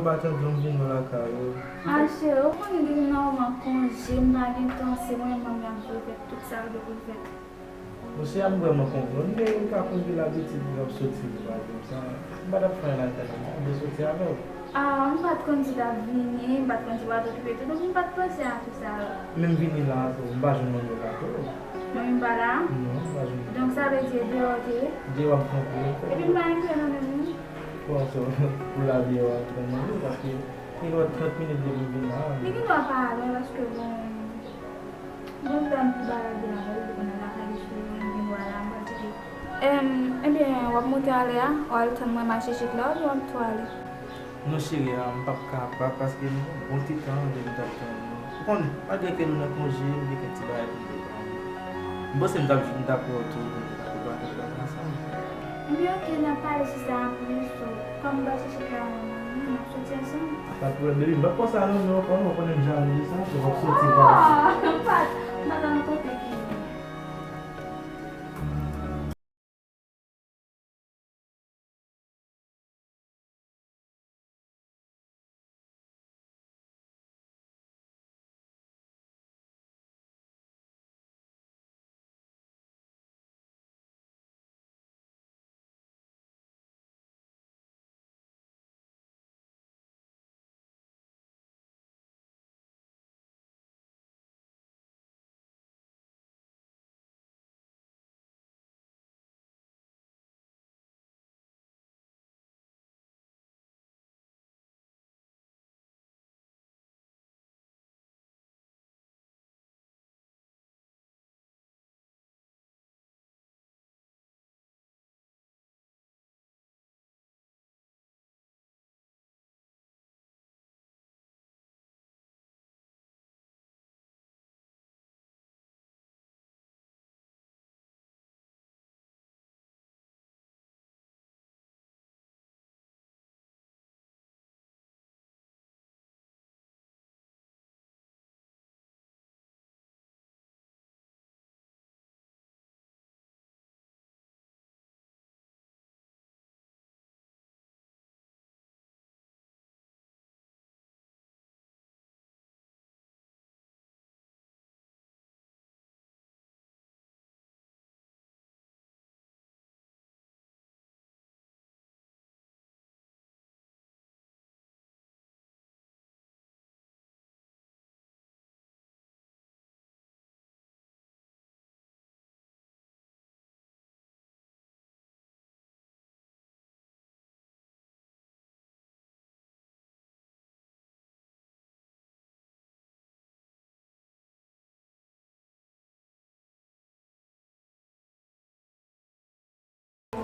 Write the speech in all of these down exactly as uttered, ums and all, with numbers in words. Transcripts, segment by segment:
M pa tande w, m vin nan lakay ou. A, cheri, ou konnen depi m nan moman konje, m pa gen tan, se mwen menm m ap jwe, fè tout sa yo dwe pou l fèt. Bon, se a m vrèman konprann, men ou ka konn gen labitid lè w ap soti, pa egzanp, sa, m pa t ap fè anyen lakay la, m ta vle soti avè w. A, m pa t konn si w t ap vini, m pa t konn si w pa t okipe tou, donk m pa t panse a tout sa yo. Men m vini la tou, m pa jwenn manmi w la tou. Manmi m pa la? Non, m pa jwenn. Donk sa vle di e deyò w te ye? Deyò ap pran kou. Epi m pa enkyè nan menm non. Bon, so, pou la deyò ap pran manje, paske li gen dwa trant minit depi m vin la. Li gen dwa pa lwen, paske bon, bon, tan m pi balade avè l, li konn al lakay li sou, li gen dwa la, m pa di li. Em, ebyen, w ap monte ale a, w al tann mwen mache chik la, oubyen w ap tou ale? Non, cheri, a, m p ap ka pa, paske m gon ti tan depi m t ap tann ou. Ou konnen, malgre ke nou nan konje, m gen kèk ti bagay pou m prepare. M panse m t ap, m t ap wè w tou, nou t ap prepare kèk bagay ansanm. Ebyen, oke, n ap pale sou sa apre, so, kòm m pral chèche travay mwen, m ap soti ansanm. Pa de pwoblèm, baby, m p ap fè sa non, men w konnen, w konnen m jalou de sa, so w ap soti pral. Ah, m pa, m pa nan kote ki.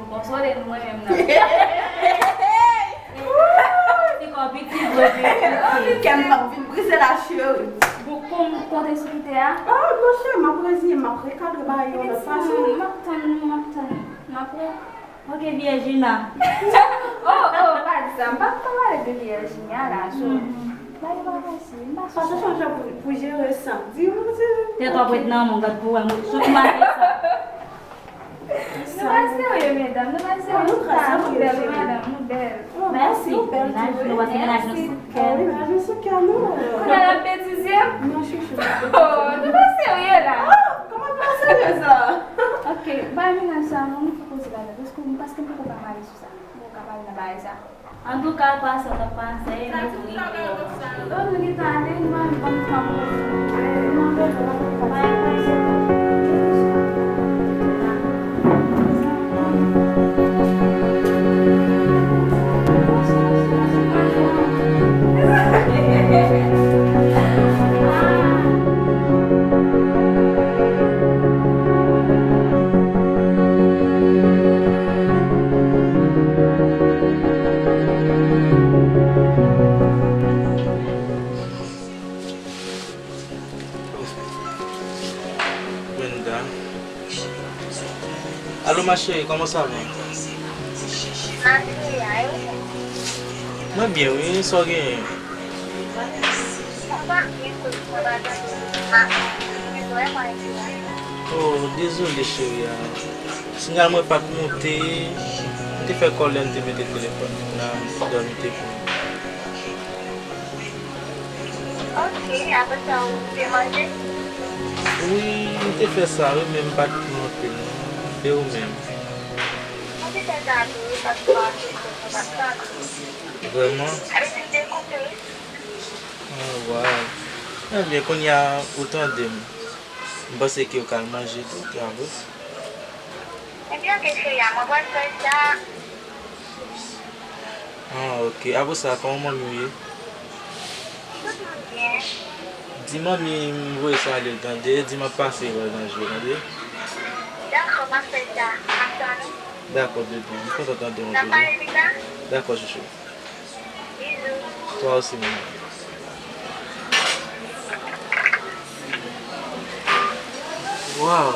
Konsole nou, mwen menm nan. Ti kò piti vre. Kè m p ap vin brize la, cheri. Bon, pou m konte sou kite a? Ah, monchè, m ap reziye m, m ap rekadre bagay yo lòt fason. M ap tann nou, m ap tann nou. M ap re- Ok, Virginia. Oh, oh, pa di sa. M pa t pale de Virginia la, so. Bagay pa fasil. M pa sou sa. Pase chanje pou, pou jere sa. Di m, di m. Tèt w ap ret nan men w, gad pou wè, sou ki mache sa. Nou pa serye, medam. Nou pa serye. Nou bèl, wi, madanm. Nou bèl. Mèsi. Mennaj nou, se mennaj nou sou kè. Wi, mennaj nou sou kè, nou. Kounye a l ap betize m? Non, chouchou. Oh, nou pa serye la. Ah, kòman pa serye sa? Ok, bay mennaj sa, non, nou fè koze ladan. Paske, paske m poko ka pale sou sa. M poko ka pale nan bagay sa. Antouka, pase, w t ap pase, e nou tou rive. Oh, nou gentan ale, nou al ban m fanm. Brenda. Allô, ma chérie, comment ça va? Ma chérie, ayo. Mwen byen, wi, sa w genyen? Mwen pa byen, mwen pa tande. Ma chérie, mwen pa byen. Oh, dezole, cheri a. Siyal mwen pa t moute. M te fè kòlè, m te mete telefòn nan dòmi te pou. Wi, apre sa ou te manje? Wi, m te fè sa wi, men m pa t monte non. E ou menm? Mwen te fè sa tou wi, paske m ap fè sa, m ap tann ou. Vrèman? Epi m te koupe. Ah, waw. Ebyen, kounye a ou tande m. M panse ke ou ka al manje tou, te avans. Ebyen, oke, cheri a, mwen pral fè sa. Ah, oke. Apre sa, kòman manmi w ye? Tout moun byen. Di manmi m voye salye l, tande. Di m ap pase wè l nan je, tande. Dakò, m ap fè sa. M ap tann ou. Dakò, bebe. M kontan tande w, bebe. N ap pale pita. Dakò, chouchou. Toi aussi, maman. Waw.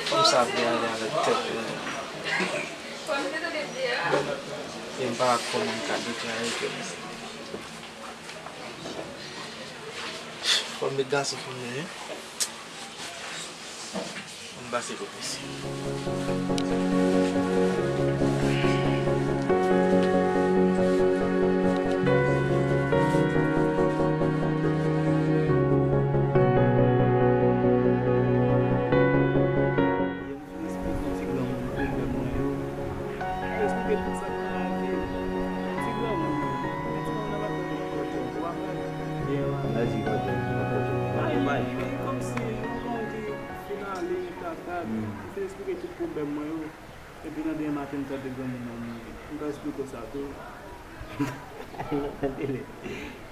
Fanm sa vle ale avèk tèt mwen. E m pa wè kòman m ka deklare ke m Fò m met gason pou mwen, wi. Ann pase kote sa. Esplike tout sa k nan lavi. Ti granmoun, ti moun nan pa konn konpòte w, ou pa konn. Gen yon anaj ki konpòte w, ki konpòte w. Ay, li kòmsi yon moun ki fin ale, tata. M fin esplike tout pwoblèm mwen yo. Epi nan demen maten, m tande granmoun nan mouri. M ka esplike w sa tou.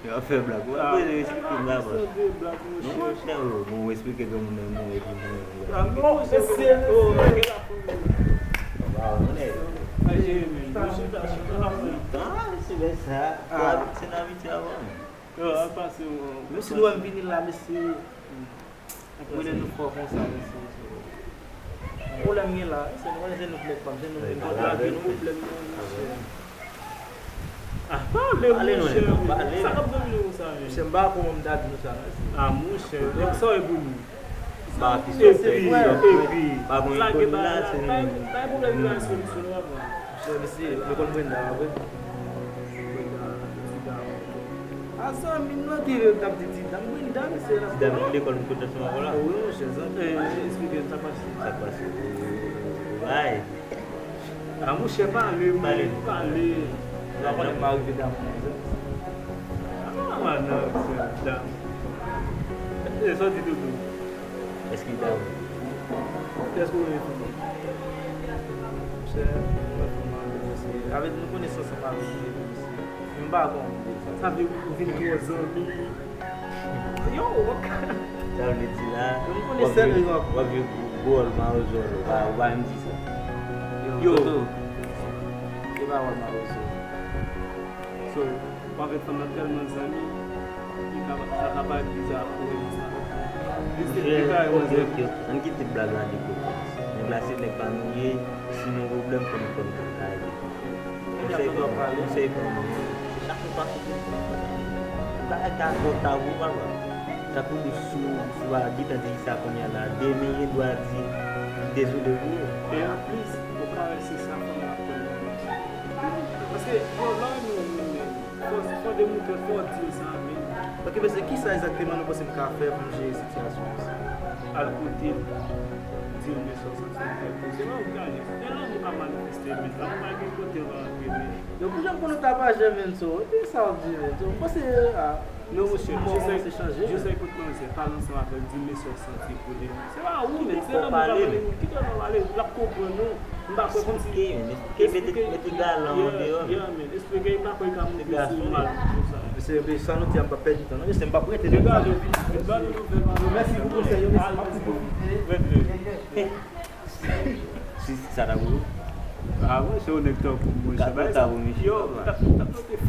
Yo ap fè blag. Ou pa bezwen esplike m la, bòs. Se de blag, monchè. Non, monchè, bon, ou esplike granmoun nan mouri, epi mwen, mwen. Ah, non, mesye, mesye. Waw, mwen. Ay, jere, men. Mwen chita, chita, chita. Ah, se bèl sa. Ah. Se nan abitye avan. Yo, al pase, yo. Menm si nou wè m vini la, mesye. Anprenè nou fò konsa, mesye. Pwoblèm gen la, se nou konnen se nou k mèt fanm, se nou menm ki konn lage nou. Pwoblèm nou, monchè. Ah, pale, monchè. Sa k ap domine w sa, men? Monchè, m pa konprann m ta di nou sa, mesye. Ah, monchè, sa w e pou nou. Epi, epi, lage bagay la, bay, bay pwoblèm yo bay solisyon, nou pa pran. Monchè, mesye, nou konn Brenda, vre? Brenda, Brenda. A zanmi m nan ki rele t ap di Tida. M Brenda, mesye, la. Tida vin lekòl, m kontan ansanm avè w la. Wi, monchè, zanmi, esplike m sa k pase. Sa k pase? Bay. A, monchè, pale, pale, pale. Ou pa konnen m arive damou, monchè. A, madanm, se dam. E, sa w di, Doudou? Èske li damou? Èske w renmen fanm nan? Monchè, mwen fanm nan, mesye. Avèk nou konnen sa ansanm avèk li, mesye. Men m pa konn. Sa vle ou vin twò zanmi. Yo, ok. Sa vle di la, w ap jwe, w ap jwe gwo, gwo wòl mawozo, ou pa, ou pa menm di sa. Yo, yo. Toto, se pa wòl mawozo. So, w avèk fanm nan tèlman zanmi, li ka, sa ka parèt biza pou ou, sa. Li se, li ka, ok, ok, ok. Ann kite blag la de kote. Nèg la se nèg pa nou ye, si nou pwoblèm, fò nou, fò nou konn sa ye. Konsèy pa m, konsèy pa m. Chak moun pa sou telefòn. Bagay ka fè w tabou, papa. Tankou sou, sou a, gentan di sa kounye a la. Demen, gen dwa di, dezole pou ou. E anplis, ou ka wè se sa fanm nan ap pran nan men. Paske, yo, lè w renmen yon moun, men, fò, fò demontre, fò w di l sa, men. Ok, mesye, kisa egzakteman nou panse m ka fè pou m jere sitiyasyon an? Al kote l, di l men sa w santi l fè pou ou. Se pa ou k ka jere. E lanmou ka manifeste, men lanmou pa gen kote l rantre, men. Yo, pou jan m konnen w ta pa janm menm so, epi sa w ap di menm so, m panse, a, non, monchè, Joseph, Joseph kot manzè, pale ansanm avè l, di men sa w santi pou li. Se pa ou, men, se lanmou ka pale, kite l pale, l ap konprann ou. M pa kwè kòmsi. Esplike, men, esplike, mete, mete galan an deyò. Yeah, yeah, men, esplike, m pa kwè l ka monte sou mal konsa. Mesye, sa nou di a, m p ap pèdi tan, non, mesye, m p ap rete. Vin ba nou, vin ba nou nouvèl, manman. Mèsi pou konsèy yo, mesye, m ap tou pwofite. Si, si sa ta pou ou? Ah, mwen, se yon nèg tankou mwen, sa bay sa. Yo, tap, tap, tap,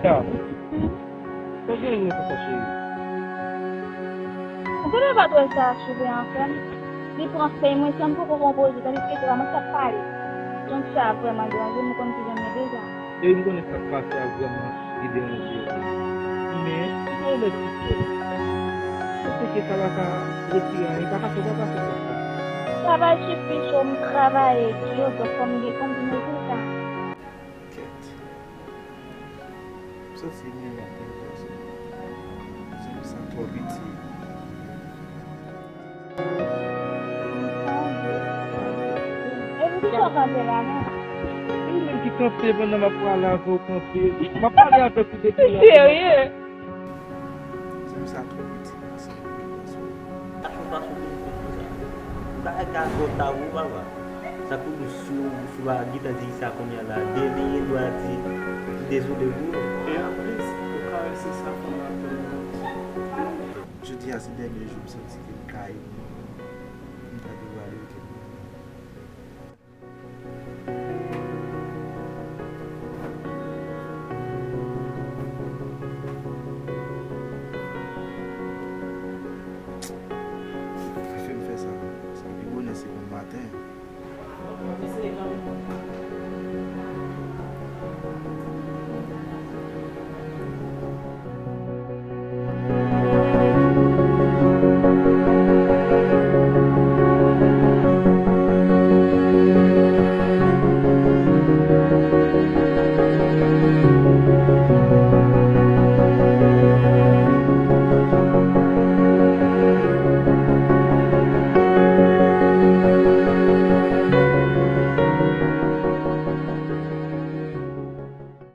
Sa w genyen konsa, cheri? Ou genlè pa t wè sa sou ven an, frè m? Li pran fèy mwen san m poko konpoze, tandiske se pa mwen k ap pale. Donk sa vrèman deranje m, ou konn kijan m ye deja. Epi m konnen sa k pase a vrèman te deranje w. Men, ou te onèt, ti frè. Ou te ke sa pa ka retire anyen, pa ka fè, pa ka fè konsa. Travay sifi cho, m travay di yo, donk fò m gen, fò m gen rezilta. Kèt. M santi m renmen anpil gason. Se pou sa twò piti. Epi ki sa w kanpe la menm? E ou menm ki kanpe pandan m ap pale avè w kanpe. M ap pale avèk ou depi la. Serye? Se pou sa twò piti. Sa fè fason pou m konn konsa. Ou ka wè gason ta ou papa. Sa pou nou sou, sou a gita di sa kounye a la. Dèlè gen dwa di li dezole pou ou. E anplis, ou ka wè se sa fanm nan ap tann nan. Jodi a se dènye jou m santi ke m ka ye. M ta dwe ale, ok.